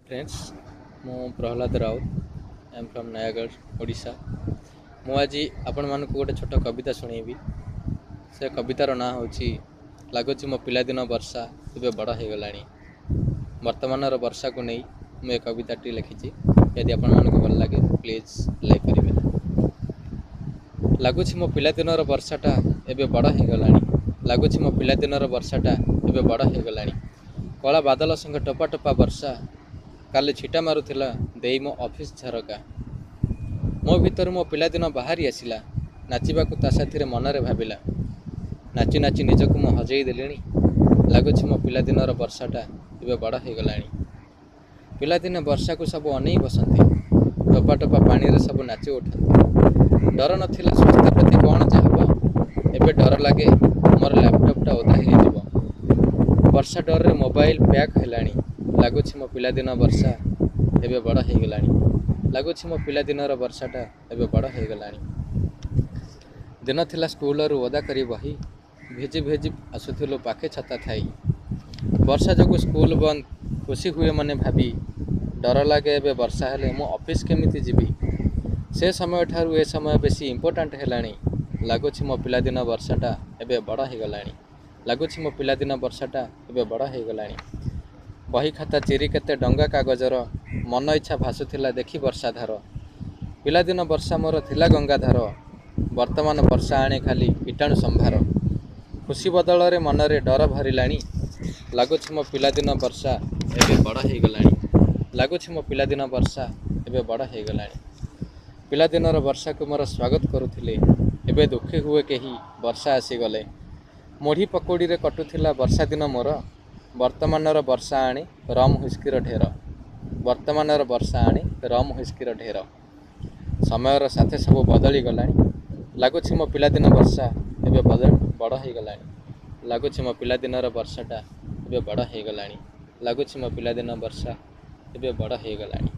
Friends, ମୁଁ Prahlad Raut. I am from Nayagarh, Odisha. ମୁଁ ଆଜି ଆପଣମାନଙ୍କୁ ଗୋଟେ ଛୋଟ କବିତା ଶୁଣେଇବି। ସେ କବିତାର ନାଁ ହେଉଛି ଲାଗୁଛି ମୋ ପିଲାଦିନ ବର୍ଷା ଏବେ ବଡ଼ ହେଇଗଲାଣି। ବର୍ତ୍ତମାନର ବର୍ଷାକୁ ନେଇ ମୁଁ ଏ କବିତାଟି ଲେଖିଛି। ଯଦି ଆପଣମାନଙ୍କୁ ଭଲ ଲାଗେ, ପ୍ଲିଜ୍ ଲାଇକ୍ କରିବେ। ଲାଗୁଛି ମୋ ପିଲାଦିନର ବର୍ଷାଟା ଏବେ ବଡ଼ ହେଇଗଲାଣି। ଲାଗୁଛି ମୋ ପିଲାଦିନର ବର୍ଷାଟା ଏବେ ବଡ଼ ହେଇଗଲାଣି। କଳା ବାଦଲ ସଙ୍ଗେ ଟୋପା ଟୋପା ବର୍ଷା କାଲି ଛିଟା ମାରୁଥିଲା ଦେଇ ମୋ ଅଫିସ୍ ଝରକା। ମୋ ଭିତରୁ ମୋ ପିଲାଦିନ ବାହାରି ଆସିଲା ନାଚିବାକୁ, ତା ସାଥିରେ ମନରେ ଭାବିଲା, ନାଚି ନାଚି ନିଜକୁ ମୁଁ ହଜେଇ ଦେଲିଣି। ଲାଗୁଛି ମୋ ପିଲାଦିନର ବର୍ଷାଟା ଏବେ ବଡ଼ ହେଇଗଲାଣି। ପିଲାଦିନେ ବର୍ଷାକୁ ସବୁ ଅନେଇ ବସନ୍ତି, ଟୋପା ଟୋପା ପାଣିରେ ସବୁ ନାଚି ଉଠନ୍ତି। ଡର ନଥିଲା ସ୍ୱାସ୍ଥ୍ୟ ପ୍ରତି କ'ଣ ଯେ ହେବ। ଏବେ ଡର ଲାଗେ ମୋର ଲ୍ୟାପଟପ୍ଟା ଓଦା ହେଇଯିବ। ବର୍ଷା ଡରରେ ମୋବାଇଲ ପ୍ୟାକ୍ ହେଲାଣି। ଲାଗୁଛି ମୋ ପିଲାଦିନ ବର୍ଷା ଏବେ ବଡ଼ ହେଇଗଲାଣି। ଲାଗୁଛି ମୋ ପିଲାଦିନର ବର୍ଷାଟା ଏବେ ବଡ଼ ହେଇଗଲାଣି। ଦିନ ଥିଲା ସ୍କୁଲରୁ ଓଦା କରି ବହି ଭିଜି ଭିଜି ଆସୁଥିଲୁ, ପାଖେ ଛତା ଥାଇ। ବର୍ଷା ଯୋଗୁଁ ସ୍କୁଲ ବନ୍ଦ, ଖୁସି ହୁଏ ମନେ ଭାବି। ଡର ଲାଗେ ଏବେ ବର୍ଷା ହେଲେ ମୁଁ ଅଫିସ୍ କେମିତି ଯିବି। ସେ ସମୟଠାରୁ ଏ ସମୟ ବେଶୀ ଇମ୍ପୋର୍ଟାଣ୍ଟ ହେଲାଣି। ଲାଗୁଛି ମୋ ପିଲାଦିନ ବର୍ଷାଟା ଏବେ ବଡ଼ ହେଇଗଲାଣି। ଲାଗୁଛି ମୋ ପିଲାଦିନ ବର୍ଷାଟା ଏବେ ବଡ଼ ହେଇଗଲାଣି। ବହି ଖାତା ଚିରି କେତେ ଡଙ୍ଗା କାଗଜର ମନ ଇଚ୍ଛା ଭାସୁଥିଲା ଦେଖି ବର୍ଷାଧାର। ପିଲାଦିନ ବର୍ଷା ମୋର ଥିଲା ଗଙ୍ଗାଧାର। ବର୍ତ୍ତମାନ ବର୍ଷା ଆଣେ ଖାଲି କୀଟାଣୁ ସମ୍ଭାର। ଖୁସି ବଦଳରେ ମନରେ ଡର ଭରିଲାଣି। ଲାଗୁଛି ମୋ ପିଲାଦିନ ବର୍ଷା ଏବେ ବଡ଼ ହେଇଗଲାଣି। ଲାଗୁଛି ମୋ ପିଲାଦିନ ବର୍ଷା ଏବେ ବଡ଼ ହେଇଗଲାଣି। ପିଲାଦିନର ବର୍ଷାକୁ ମୋର ସ୍ୱାଗତ କରୁଥିଲେ, ଏବେ ଦୁଃଖୀ ହୁଏ କେହି ବର୍ଷା ଆସିଗଲେ। ମୁଢ଼ି ପକୋଡ଼ିରେ କଟୁଥିଲା ବର୍ଷା ଦିନ ମୋର। ବର୍ତ୍ତମାନର ବର୍ଷା ଆଣେ ରମ୍ ହ୍ୱିସ୍କିର ଢେର। ବର୍ତ୍ତମାନର ବର୍ଷା ଆଣେ ରମ୍ ହ୍ୱିସ୍କିର ଢେର। ସମୟର ସାଥେ ସବୁ ବଦଳି ଗଲାଣି। ଲାଗୁଛି ମୋ ପିଲାଦିନ ବର୍ଷା ଏବେ ବଡ଼ ହେଇଗଲାଣି। ଲାଗୁଛି ମୋ ପିଲାଦିନର ବର୍ଷାଟା ଏବେ ବଡ଼ ହେଇଗଲାଣି। ଲାଗୁଛି ମୋ ପିଲାଦିନ ବର୍ଷା ଏବେ ବଡ଼ ହେଇଗଲାଣି।